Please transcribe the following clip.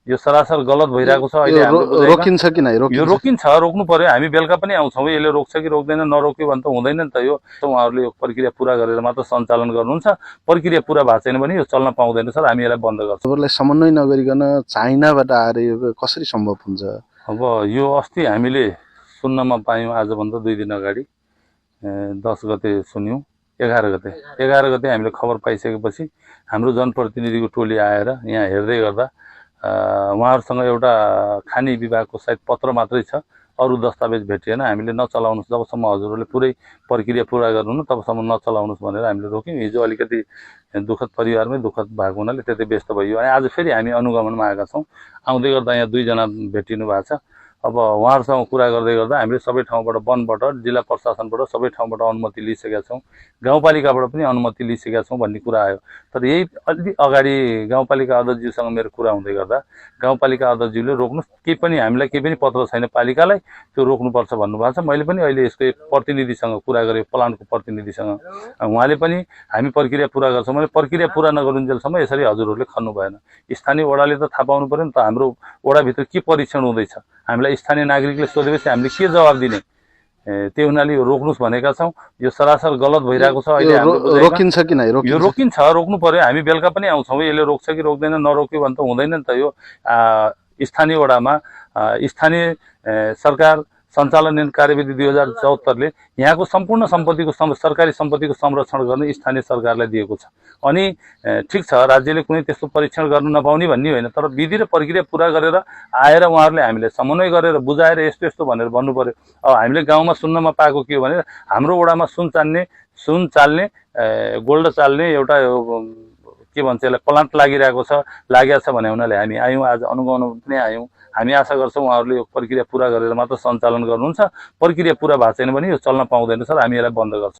यो सरासर गलत भइरहेको छ। अहिले रोकिन्छ कि नै? यो रोकिन्छ, रोक्नु पर्यो। हामी बेलुका पनि आउँछौँ, यसले रोक्छ कि रोक्दैन, नरोक्यो भने त हुँदैन नि त। यो उहाँहरूले यो प्रक्रिया पुरा गरेर मात्र सञ्चालन गर्नुहुन्छ। प्रक्रिया पुरा भएको छैन भने यो चल्न पाउँदैन सर, हामी यसलाई बन्द गर्छौँ। तपाईँलाई समन्वय नगरिकन चाइनाबाट आएर यो कसरी सम्भव हुन्छ? अब यो अस्ति हामीले सुन्नमा पायौँ, आजभन्दा 2 दिन अगाडि 10 गते सुन्यौँ, 11 गते हामीले खबर पाइसकेपछि हाम्रो जनप्रतिनिधिको टोली आएर यहाँ हेर्दै गर्दा उहाँहरूसँग एउटा खानी विभागको सायद पत्र मात्रै छ, अरू दस्तावेज भेटिएन। हामीले नचलाउनुहोस्, जबसम्म हजुरहरूले पुरै प्रक्रिया पुरा गर्नुहुन्न तबसम्म नचलाउनुहोस् भनेर हामीले रोक्यौँ। हिजो अलिकति दुःखद परिवारमै दुःखद भएको हुनाले त्यतै व्यस्त भइयो। अनि आज फेरि हामी अनुगमनमा आएका छौँ। आउँदै गर्दा यहाँ 2 जना भेटिनु भएको छ। अब उहाँहरूसँग कुरा गर्दै गर्दा हामीले सबै ठाउँबाट, वनबाट, जिल्ला प्रशासनबाट सबै ठाउँबाट अनुमति लिइसकेका छौँ, गाउँपालिकाबाट पनि अनुमति लिइसकेका छौँ भन्ने कुरा आयो। तर यही अलि अगाडि गाउँपालिका अध्यक्षज्यूसँग मेरो कुरा हुँदै गर्दा गाउँपालिका अध्यक्षज्यूले रोक्नुहोस्, केही पनि हामीलाई केही पनि पत्र छैन पालिकालाई, त्यो रोक्नुपर्छ भन्नुभएको छ। मैले पनि अहिले यसको प्रतिनिधिसँग कुरा गरेँ, प्लान्टको प्रतिनिधिसँग। उहाँले पनि हामी प्रक्रिया पुरा गर्छौँ। मैले प्रक्रिया पुरा नगरुन्जेलसम्म यसरी हजुरहरूले खन्नु भएन। स्थानीय वडाले त थाहा पाउनु पर्यो नि त हाम्रो वडाभित्र के परीक्षण हुँदैछ। हामीलाई स्थानीय नागरिकले सोधेपछि हामीले के जवाब दिने? त्यो हुनाले यो रोक्नुहोस् भनेका छौँ। यो सरासर गलत भइरहेको छ। अहिले रोकिन्छ कि नै? यो रोकिन्छ, रोक्नु पर्यो। हामी बेलुका पनि आउँछौँ, यसले रोक्छ कि रोक्दैन, नरोक्यो भने त हुँदैन नि त। यो स्थानीय वडामा स्थानीय सरकार सञ्चालन कार्यविधि 2074ले यहाँको सम्पूर्ण सम्पत्तिको सरकारी सम्पत्तिको संरक्षण गर्ने स्थानीय सरकारलाई दिएको छ। अनि ठिक छ, राज्यले कुनै त्यस्तो परीक्षण गर्न नपाउने भन्ने होइन, तर विधि र प्रक्रिया पुरा गरेर आएर उहाँहरूले हामीले समन्वय गरेर बुझाएर यस्तो यस्तो भनेर भन्नु पर्यो। अब हामीले गाउँमा सुन्नमा पाएको के हो भने हाम्रो वडामा सुन चाल्ने गोल्ड चाल्ने एउटा के भन्छ यसलाई प्लान्ट लागेको छ भने हुनाले हामी आयौँ। आज अनुगमनमा पनि आयौँ। हामी आशा गर्छौँ उहाँहरूले यो प्रक्रिया पुरा गरेर मात्र सञ्चालन गर्नुहुन्छ। प्रक्रिया पुरा भएको छैन भने यो चल्न पाउँदैन सर, हामी यसलाई बन्द गर्छौँ।